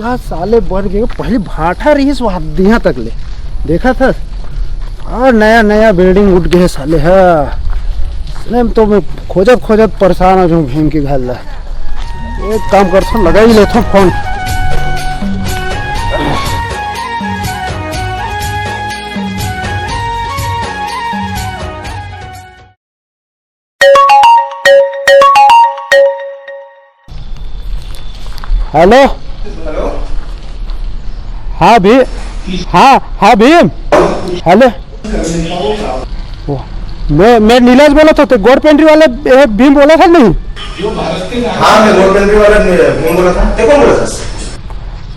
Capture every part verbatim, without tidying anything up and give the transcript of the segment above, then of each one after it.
आज साले बन के पहली भाठा रहिस वो हद्दियाँ तक ले। देखा था? और नया नया बिल्डिंग उठ गए साले, हाँ। नहीं तो मैं खोजत खोजत परेशान हो जाऊँ भीम के घर ला। एक काम करथो, लगा ही लेथो फोन। हेलो। हेलो। हाँ भी, हाँ, हाँ भीम। हेलो। वाह। मैं, मैं नीलेश बोलत हों, ते गोड़ पेंड्री वाले, ए, भीम बोलत हस नहीं? हाँ, मैं गोड़ पेंड्री वाला भीम बोलत हों। ते कोन बोलत हस?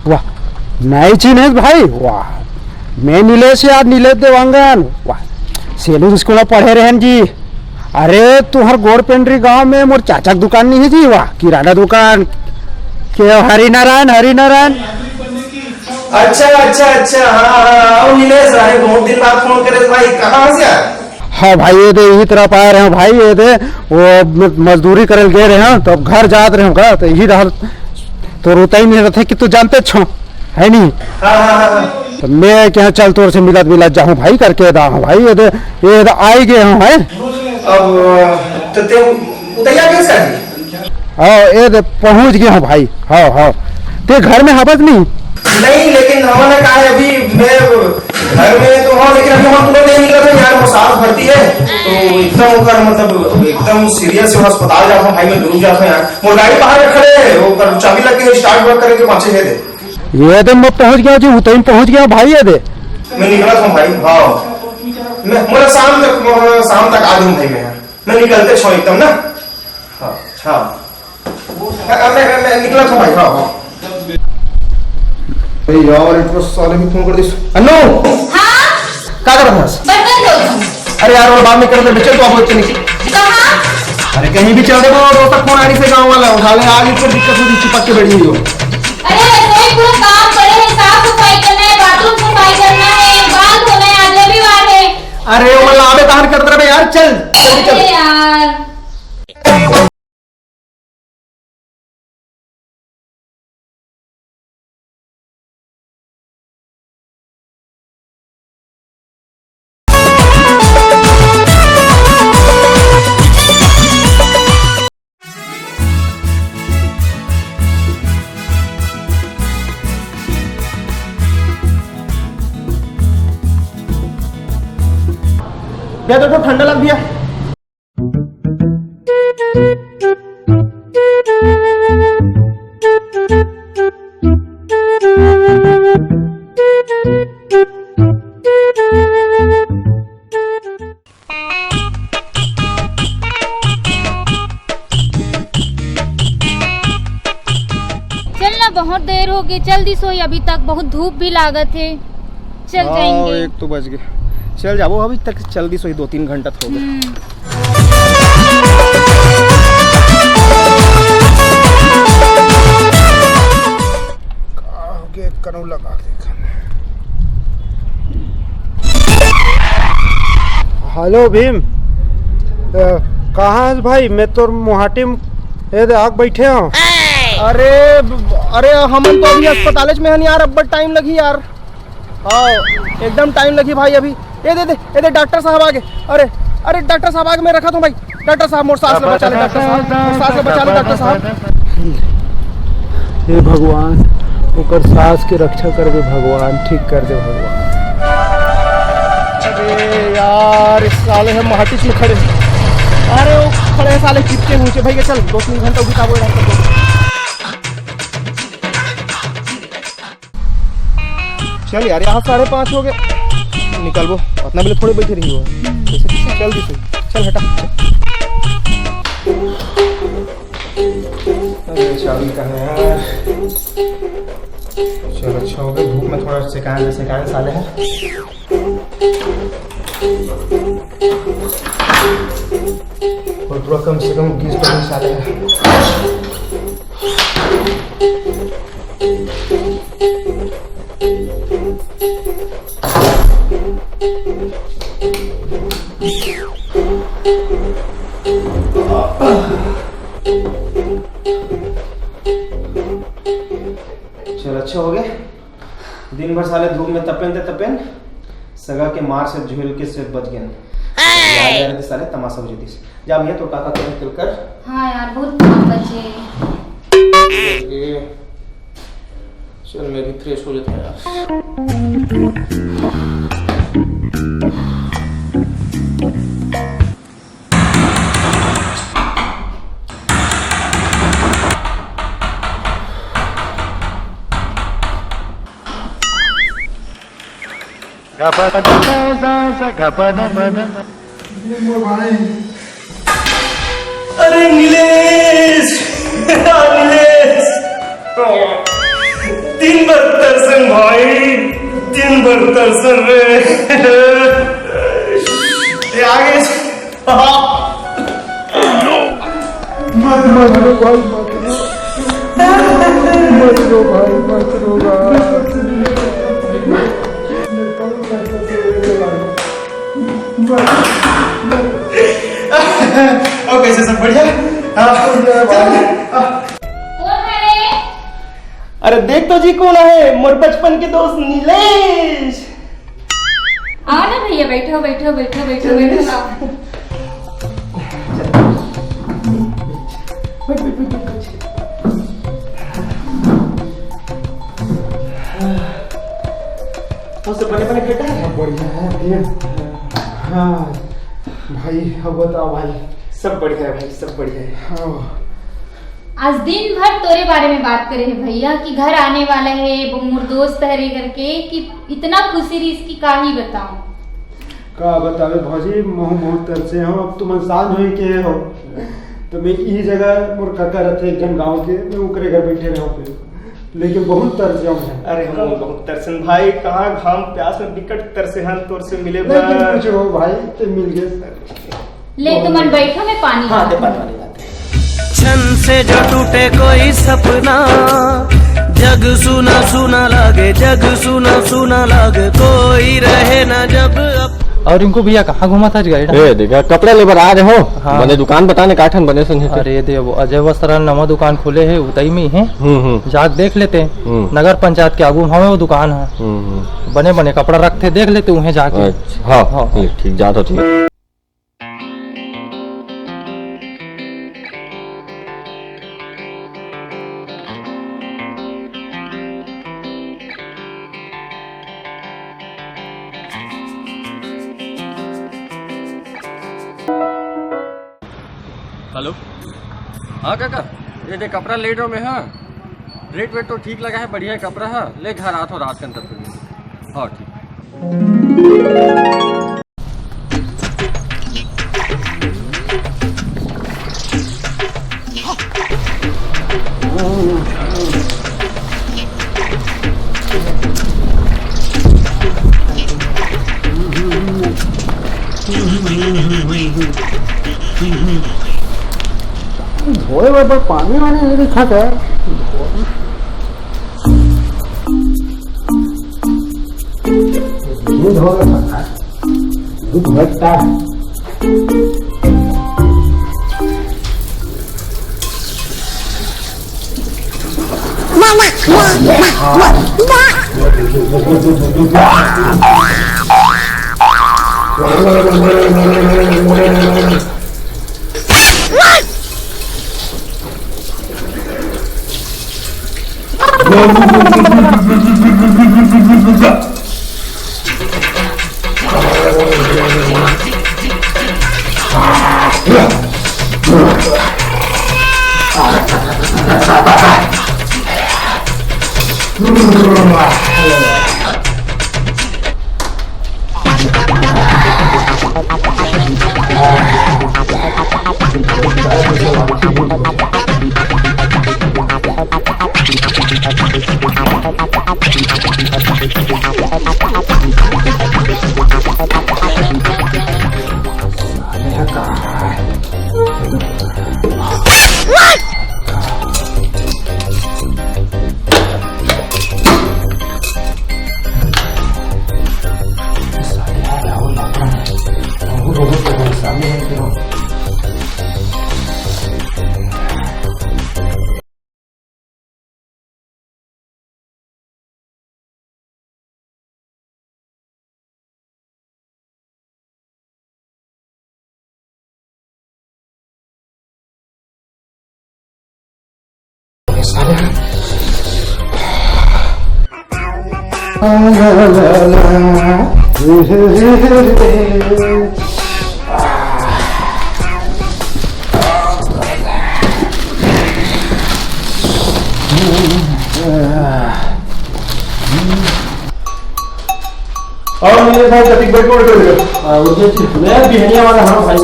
वाह, नहीं चिन्हेस भाई, वाह। मैं नीलेश यार, नीलेश देवांगन, वाह। सेलू स्कूल में पढ़े रहेन जी। अरे, तुंहर गोड़ पेंड्री गांव में मोर चाचा के दुकान नहीं हे जी, वाह, किराना दुकान। के हरिनारायण, हरिनारायण। अच्छा, अच्छा, अच्छा, हाँ, हाँ, हाँ, आओ नीलेश, अरे बहुत दिन बाद फोन करे भाई, कहाँ हस यार? हाँ भाई, ये दे, इही तरफ आए रहे हैं भाई, ये दे, वो म-, मजदूरी करे ल गए रहे हैं, तो अब घर जात रहे हैं का, तो यही रहल, तो रोता ही नहीं रहता कि तू जानते छो, है नहीं? हाँ, हाँ, हाँ, हाँ। तो मैं क्या चल तोर से मिलत मिलत जाहूँ भाई करके दा हूँ भाई, ये दे, ये दे आई गए हूँ, है। अब, तो ते उतैया कैसे कर दी? हाँ, ये दे, पहुँच गया हूँ भाई। हाँ, हाँ। ते घर में हवस नहीं? नहीं, लेकिन हमन का है अभी, मैं घर में तो हूँ, लेकिन अभी हम तुरंत नहीं निकलत हन यार, वो सास भर्ती है, तो एकदम ओकर मतलब एकदम सीरियस है, अस्पताल जात हूँ भाई, मैं जरूर जात हूँ यार। मोर गाड़ी बाहर में खड़े है, वो कर चाबी लग गई, स्टार्ट वर्क करे के पाछे है दे। ये दे, मैं पहुँच गया जी, उतई में पहुँच गया भाई, ये दे। मैं निकलत हूँ भाई, हाँ, मैं, मोला शाम तक, मोला शाम तक आ जाऊँ भाई मैं यार, मैं निकलते छो एकदम ना। हाँ, हाँ। मैं, मैं, मैं, मैं निकलत हूँ भाई, हाँ, हाँ। अरे यार, एक बार साले भी फोन कर दिस। अन्नू! हाँ? का करत हस? बर्तन धोत हूँ। अरे यार, वो बात नहीं करत, चल तो आप लोग चली। कहाँ? अरे कहीं भी चल दे, वो दोस्त फोन आने से गाँव वाला उठा ले, आज इसको दिक्कत होगी, चिपक के बैठी हुई हो। अरे रसोई पूरा काम पड़े है, साफ सफाई करना है, बाथरूम सफाई करना है, बाल धोना है, आज रविवार है। अरे वो लावे तहन करत रहे यार, चल, जल्दी चल। अरे यार। भैया, देखो, ठंडा लग गया। चल ना, बहुत देर हो गई, चल दी सोई, अभी तक बहुत धूप भी लागत है। चल हाँ, जाएंगे। एक तो बज गए, चल जाबो, अभी तक चल दी सोई, दो तीन घंटा तो हो गया। हम्म। का हो गया, कनऊ लगा के खाने। हेलो भीम, अ, कहाँ है भाई? मैं तो मोहाटी में, ये दे, आग बैठे हूँ। अरे, अरे, हमन तो अभी अस्पताल में हन यार, अब्बड़ टाइम लगी यार। हाँ, एकदम टाइम लगी भाई अभी। ये दे, दे, ये दे, डॉक्टर साहब आ गए। अरे, अरे, डॉक्टर साहब आ गए, मैं रखा था भाई। डॉक्टर साहब, मोर सास ले बचा ले, डॉक्टर साहब, मोर सास ले बचा ले, डॉक्टर साहब। हे भगवान, ओकर सास के रक्षा कर दे भगवान, ठीक कर दे भगवान। अरे यार, इस साले हम माटी में खड़े। अरे वो खड़े साले चिपके हुए थे भैया, चल दो तीन घंटा बिताबो यहाँ पर। चल यार, यहाँ साढ़े पाँच हो गए, निकलबो, उतना बेले थोड़े बैठे रही हो। चल दी तू, चल हटा। अरे चाबी कहाँ है यार? चल अच्छा हो गया, धूप में थोड़ा सेकान सेकान साले हैं। और पूरा कम से कम बीस पच्चीस साले हैं। चल, अच्छा हो गया। दिन भर साले धूप में तपेन ते तपेन, सगा के मार से झेल के से बच गेन। यार, यार, ते साले तमाशा हो जाती। जा भैया, तो काका को निकल कर। हाँ यार, बहुत काम बचे। ये, चल, मैं भी फ्रेश हो जाता हूँ यार। अरे नीलेश, नीलेश, दिन भर तरसन भाई, दिन भर तरसन रे। ये आगे मत, मत रो भाई, मत रो। मत रो भाई, मत रो भाई। और कैसे, सब बढ़िया? हाँ, बढ़िया भाई। कौन है? अरे देख तो जी, कौन है? मोर बचपन के दोस्त नीलेश। आओ ना भैया, बैठो, बैठो, बैठो, बैठो, बैठो, आओ। बैठ, बैठ, बैठ, बैठ, बैठ। और सब बने बने बेटा? सब बढ़िया है भैया। हाँ भाई, अब बताओ भाई। सब बढ़िया है भाई, सब बढ़िया है। हाँ। आज दिन भर तोरे बारे में बात करे हे भैया कि घर आने वाला है, वो मोर दोस्त हरे करके, कि इतना खुशी रही इसकी, का ही बताऊं। का बतावे भौजी, महू बहुत तरसे हो। अब तुम इंसान हो के हो, तो मैं ई जगह मोर काका रहते एक जन गांव के, मैं ओकरे घर बैठे रहूं पे, लेकिन बहुत तरसे हो मैं। अरे हम बहुत तरसन भाई, कहाँ घाम प्यास में बिकट तरसे हन तोर से मिले लेकिन बर। कुछ हो भाई, ते मिल गए। ले तुमन बैठो, मैं पानी हाँ, लाती दे पानी हूँ। वानी लाते। क्षण से जो टूटे कोई सपना, जग सूना सूना लागे, जग सूना सूना लागे, कोई रहे ना जब अप- और इनको भैया कहाँ घुमा था गाड़ी? ए, देखा, कपड़ा लेबर आ रहे हो? हाँ। बने दुकान बताने का ठन बने सुन। अरे देव, अजय वस्त्र नवा दुकान खुले है, उतई में है। हम्म, हम्म। जाके देख लेते। हम्म। नगर पंचायत के आगू हमें वो दुकान है। हम्म, हम्म। बने बने कपड़ा रखते, देख लेते उन्हें जाके। अच्छा, हाँ, हाँ। ठीक, ठीक, जा तो ठीक। हेलो, हाँ काका, ये देख कपड़ा ले रहा हूँ मैं। हाँ, रेट वेट तो ठीक लगा है, बढ़िया कपड़ा है, ले घर आ तो रात के अंदर फिर। हाँ, ठीक। धोए बर पानी वानी नहीं दिखा था। दूध हो गया, दूध घटता है। अउ मेरे भाई कतिक बैठ बैठ रहे हो? आ, वो तो मैं बिहनिया वाला हूँ भाई।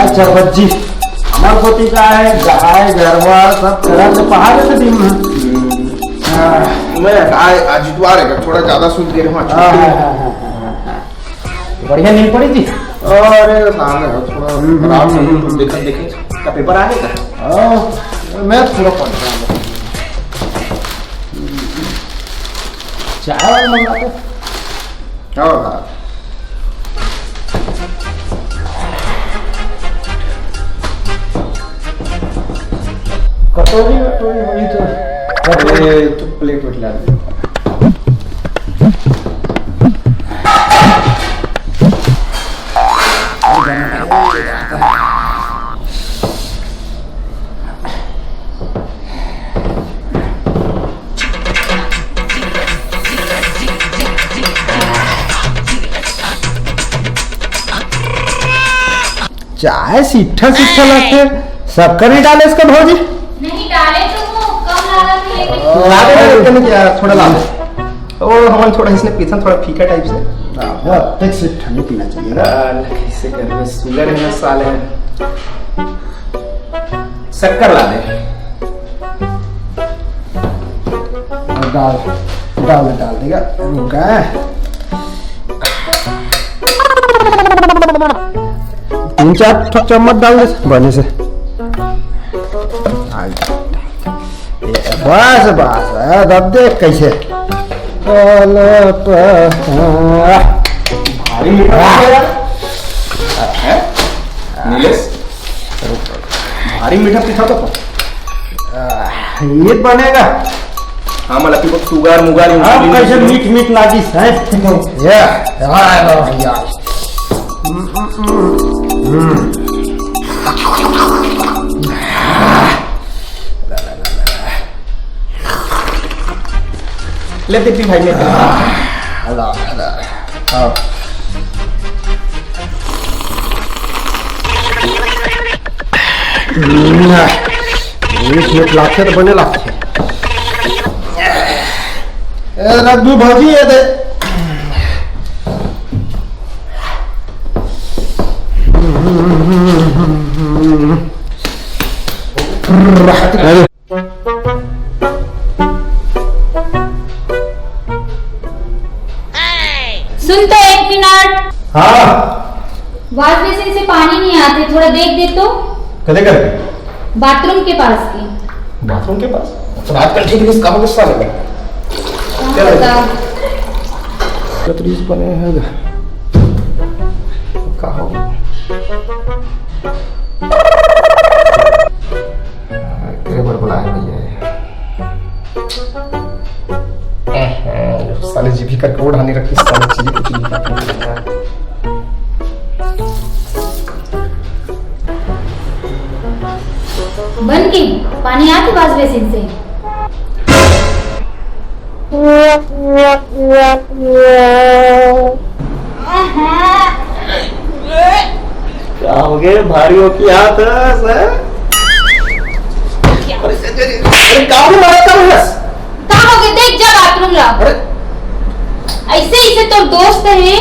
अच्छा बज्जी, हमार पोती का है, गाय गरवा सब चरा के पहाड़ से दिन में। हाँ। मैं आज, आज इतवार है, थोड़ा ज्यादा सुन के रहा। हाँ, हाँ, हाँ, हाँ, हाँ, हाँ। बढ़िया नींद पड़ी थी? अरे सामने हो, थोड़ा हम्म, हम्म, आराम से हम्म, हम्म। देखा देखे का पेपर आ गया। हाँ, मैं थोड़ा पढ़ रहा हूँ। चाय वाला मंगा तो। हाँ, हाँ। कटोरी वटोरी वही तो। अरे, तो प्लेट वट ला दे। चाय सिट्ठा सिट्ठा लगथे, शक्कर नहीं डाले इसका भौजी? नहीं डाले तो वो कम लागत है, लेकिन ला दे ना, लेकिन क्या, थोड़ा ला दे। ओ, हमन थोड़ा इसने पीथन थोड़ा फीका टाइप से। हाँ, बहुत तेज सिट्ठा नहीं पीना चाहिए ना। आ, कैसे कर दे, सुगर है ना साले में। शक्कर ला दे। और डाल, डाल, डाल देगा। रुका। तीन चार ठो चम्मच डाल दे बने से। बस, बस, अब देख कैसे। भारी मीठा पीसा यार। हैं? नीलेश, भारी मीठा पीसा तो। ये बनेगा। हाँ, मतलब कि वो सुगर मुगर, हाँ, insulin, कैसे insulin। मीठ मीठ लागिस है। ये, हाँ, हाँ, भैया। हम्म, हम्म, हम्म। ले दे पी भाई, ले दे। हाँ। मीठ मीठ लागथे त बने लागथे। ए, रख दू भौजी, ये दे। अरे। सुन तो एक मिनट। हाँ। वॉश बेसिन से पानी नहीं आते, थोड़ा देख दे तो। कदे करके? बाथरूम के पास की। बाथरूम के पास? अच्छा, आजकल ठीक है, इसका गुस्सा लगा। कहाँ क्या बता? कतरीस बने हैं। का हो? करे बर बुलाए भैया ये। एहे, साले जीभी करके ओढ़ा नहीं रखी, साले चीज कुछ नहीं करके। बन के पानी आके वॉश बेसिन से। का हो गए? भारी हो की हाथ है, सर? अरे, का हो गए? मारा का हो गया? का हो गए? देख, जा बाथरूम ला। अरे। ऐसे ही से तोर दोस्त है,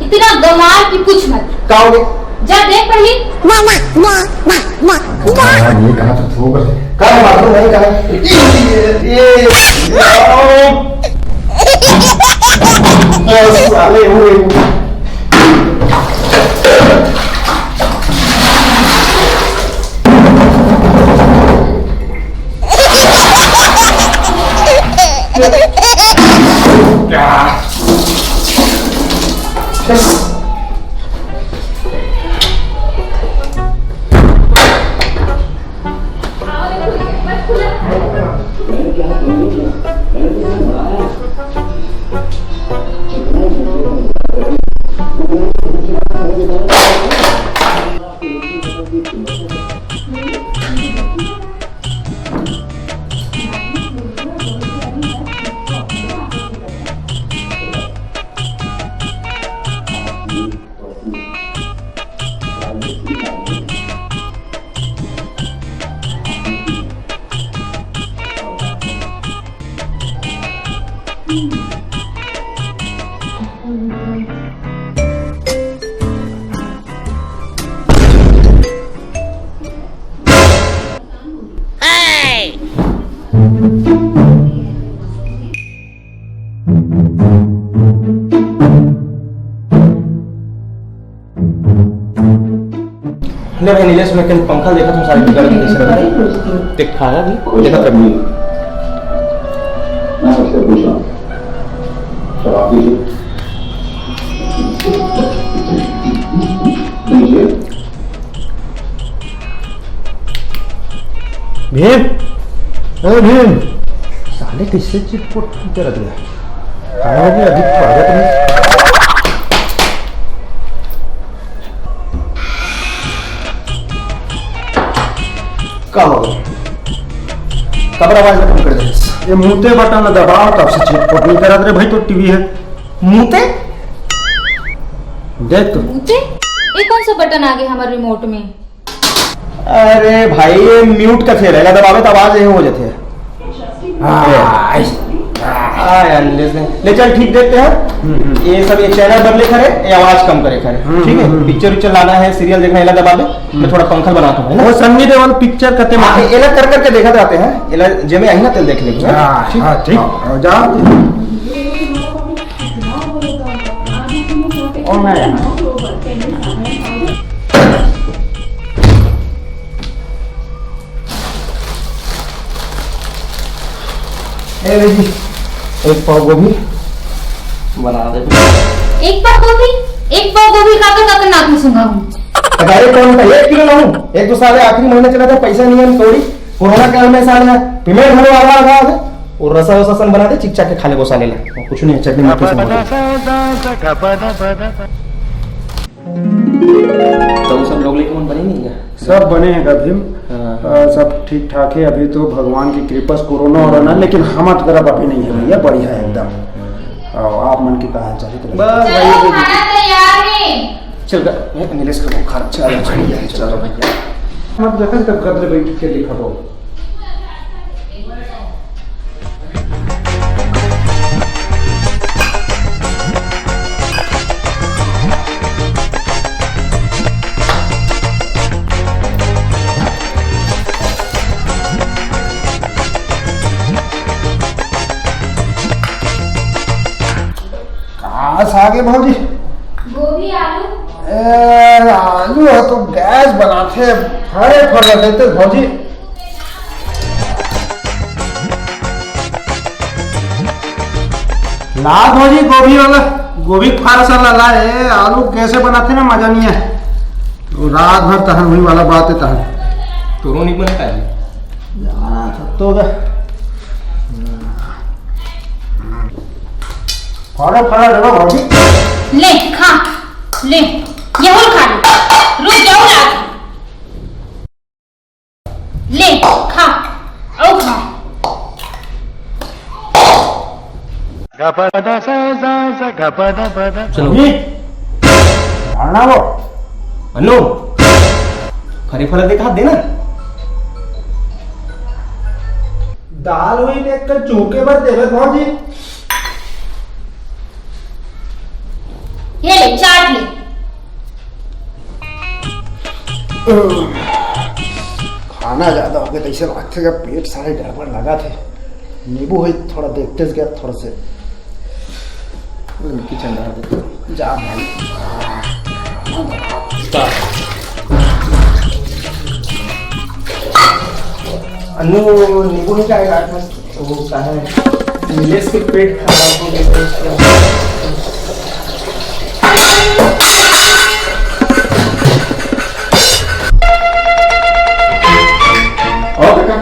इतना गमार की पूछ मत। का हो गए? जा देख पहले। ना, ना, ना, ना, ना, ना। हाँ, ये कहाँ तो थूक रहे। कहाँ बाथरूम नहीं, कहाँ? ये, ये, ये, ये साले हुए। ले भाई नीलेश, मैं कहीं पंखा देखा था, सारी बिगड़ गई, कैसे रखा? देख, खा रहा भी, देखा था। मैं उससे पूछ रहा हूँ। जवाब दीजिए। दीजिए। भीम, ए भीम, साले कैसे चिटपुट करत हे? काय हो गया? अभी तो आया तुमने। का हो गया? काबर आवाज ला कम कर दे। ये मुते बटन ला दबाओ, तब से चिटपुट नहीं करत रे भाई, तो टीवी हे। मुते? देख तो। मुते? ये कौन सा बटन आ गया हमारे रिमोट में? अरे भाई, ये म्यूट का फेर हे, एला दबावे त आवाज ये हो जाथे। हाँ, ऐसे। हाँ यार, ले, ले, ले चल, ठीक देखते हैं। हम्म, हम्म। ये सब, ये चैनल बदले करे, ये आवाज कम करे करे, हम्म, ठीक है? हम्म, हम्म। पिक्चर उक्चर लाना है, सीरियल देखना है, एला दबा दे, मैं हम्म। थोड़ा पंखल बनाता हूँ, है ना? वो सन्नी देओल पिक्चर कते हाँ, में। एला कर करके देखा जाते हैं, एला जेमे आई ना तेल देख लेंगे, हाँ, ठीक? हाँ, ठीक। हाँ। हाँ, जा। और मैं ए बेटी, एक पाव गोभी बना दे। एक पाव गोभी? एक पाव गोभी काकर काकर नाक में सूंघा हूँ। अरे कौन का एक किलो लाऊं? एक तो साले आखिरी महीना चला था, पैसा नहीं है, थोड़ी कोरोना काल में साले पेमेंट होने वाला आ गया है। और रसा वसा सन बना दे, चिक चाक के खा ले वो साले ला। और कुछ नहीं है, चटनी मिर्ची से बना दे। तो वो सब लोग लेके मन बने नहीं क्या? सब बने हैं का भीम। हाँ। अ, सब ठीक ठाक है। अभी तो भगवान की कृपा से कोरोना वोरोना, लेकिन हमर तरफ अभी नहीं है भैया, बढ़िया है एकदम। और आप मन के का हाल चाल है? बस चलो, भाई, खाना तैयार है। चल, ए, नीलेश का खाना, चलो, चलो, चलो भैया। मत देखा, जब गद्दे बैठ के लिखा दो। कहाँ से आगे भौजी? गोभी, आलू। ए, आलू है तो गैस बनाथे, फरे फर देते भौजी। ला भौजी, गोभी वाला, गोभी फारसा ला, ला। ए, आलू कैसे बनाथे ना, मजा नहीं है। वो रात भर तहन वही वाला बात है तहन। तोरो नहीं बनता है? जाना था तो बे। फरे फरे देबो भौजी। ले, खा, ले, यहू खा ले। रुक जाओ ना। ले, खा, अउ खा। चलो। ये, खाना वो। अन्नू, फरे फला देख हाथ देना। दाल हुई देख कर चूके भर देवे भौजी। ये ले, चाट ले। खाना ज्यादा हो गया, तो ऐसे लगथे कि पेट सारे गड़बड़ लगा थे। नींबू है, थोड़ा देखते गया, थोड़ा से किचन डाल देते। जा भाई। अन्नू, नींबू नहीं खाएगा आज? वो का है, नीलेश के पेट खराब हो गया तो उसका। और काका,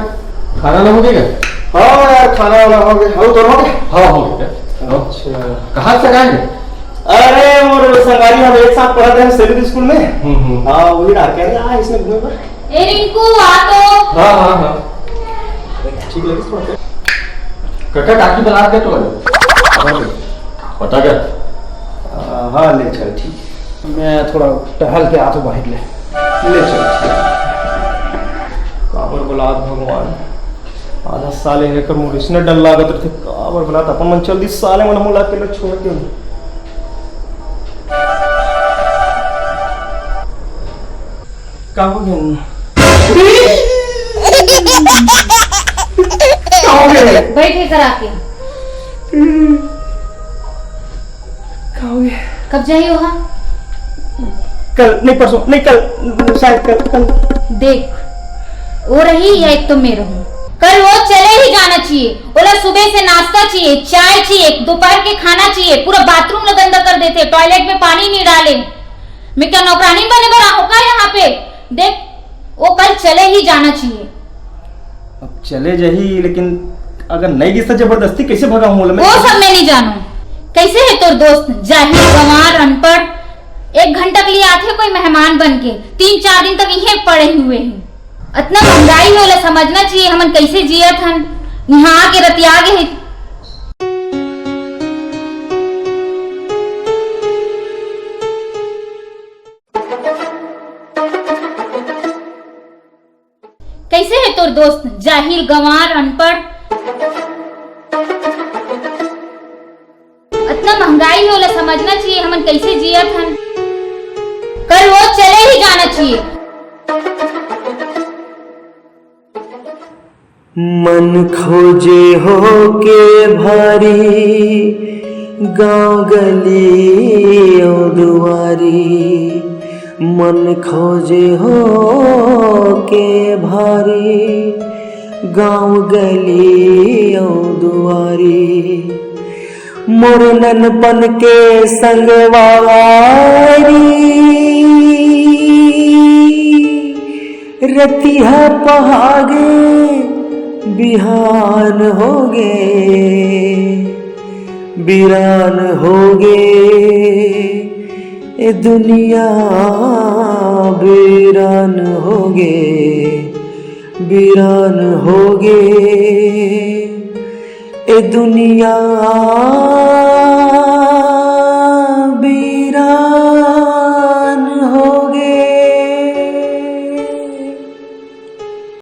खाना ना हो गया? हाँ यार, खाना वाना हो गया। हो तो हो गया? हाँ, हो गया। अच्छा। कहाँ से आए? अरे, मोर संगारी हम एक साथ पढ़त रहे सेवित स्कूल में। हम्म, हम्म। हाँ, वही डाल के आ, इसमें घूमे पर। ए रिंकू, आ तो। हाँ, हाँ, हाँ। ठीक लगे थोड़ा। काका, काकी बना के तो लगे। पता क्या? आ, हाँ, ले चल, ठीक। मैं थोड़ा टहल के आत हूँ बाहर ले। ले चल, ठीक। काबर बलात भगवान। आधा साल एकर मोर इसने डर लागत रथे। काबर बलात अपन मन चल दी साले मन मोला अकेला छोड़ के। का हो गया? का हो गया? बैठे करा के। का हो गया? कब जाई ओहा? कल नहीं, परसों नहीं, कल, शायद कल, कल। देख, वो रही या एक तो मैं रहूं, कल वो चले ही जाना चाहिए। ओला सुबह से नाश्ता चाहिए, चाय चाहिए, दोपहर के खाना चाहिए, पूरा बाथरूम ला गंदा कर देथे, टॉयलेट में पानी नहीं डाले। मैं क्या नौकरानी बने बर आहूं का यहाँ पे? देख, वो कल चले ही जाना चाहिए। अब चले जाही, लेकिन अगर नहीं गिस त जबरदस्ती कैसे भगाहूं ओला मैं? वो सब मैं नहीं जानूं। कैसे है तोर दोस्त? जाहिल, गंवार, अनपढ़। एक घंटा के लिए आथे कोई मेहमान बन के, तीन चार दिन तक इहें पड़े हुए हैं। इतना महंगाई है, ओला समझना चाहिए, हमन कैसे जियत हन, यहाँ आके रतिया गे है। कैसे है तोर दोस्त? जाहिल, गंवार, अनपढ़। इतना महंगाई है, ओला समझना चाहिए, हमन कैसे जियत हन। कल वो चले ही जाना चाहिए। मन खोजे हो के भारी, गांव गली अउ दुआरी। मन खोजे हो के भारी, गांव गली अउ दुआरी। मोर ननपन के संगवारी, रतिहा पहागे बिहान होगे, बिरान होगे, ए दुनिया बिरान होगे, बिरान होगे, ए दुनिया बिरान